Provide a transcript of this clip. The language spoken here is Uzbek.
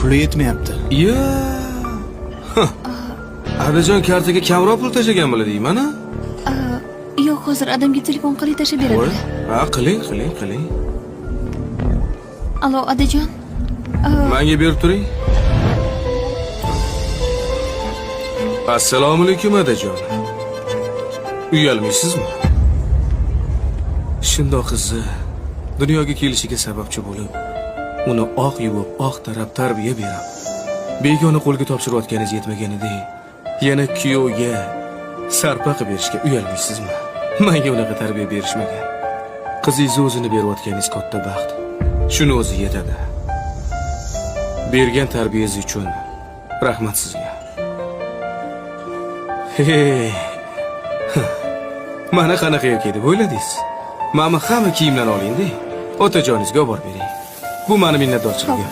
Puli yetmayapti. Iya. Adajon kartaga kamroq pul tashlagan bo'ladi deyman a? Yo'q, hozir adamga telefon qilib tashlab Voy. beradilar. Ha, qiling, qiling, qiling. Alo, adajon. Menga berib turing. Assalomu alaykum, adajon. Uyalmaysizmi? Shundoq qizni dunyoga kelishiga sababchi bo'lib, uni oq yuvib, oq tarab tarbiya berib, begona qo'lga topshirayotganingiz yetmaganidek, yana kuyovga sarpa qilib berishga uyalmaysizmi? Menga unaqa tarbiya berishmagan. Qizingizni o'zini berayotganingiz katta baxt. Shuni o'zi yetadi. Bergan tarbiyangiz uchun rahmat sizga. Hey. Mana qanaqa erkak deb o'yladingiz? Mana hamma kiyimlarni oling-da, otajoningizga olib borib bering. Bu meni minnatdorchiligim.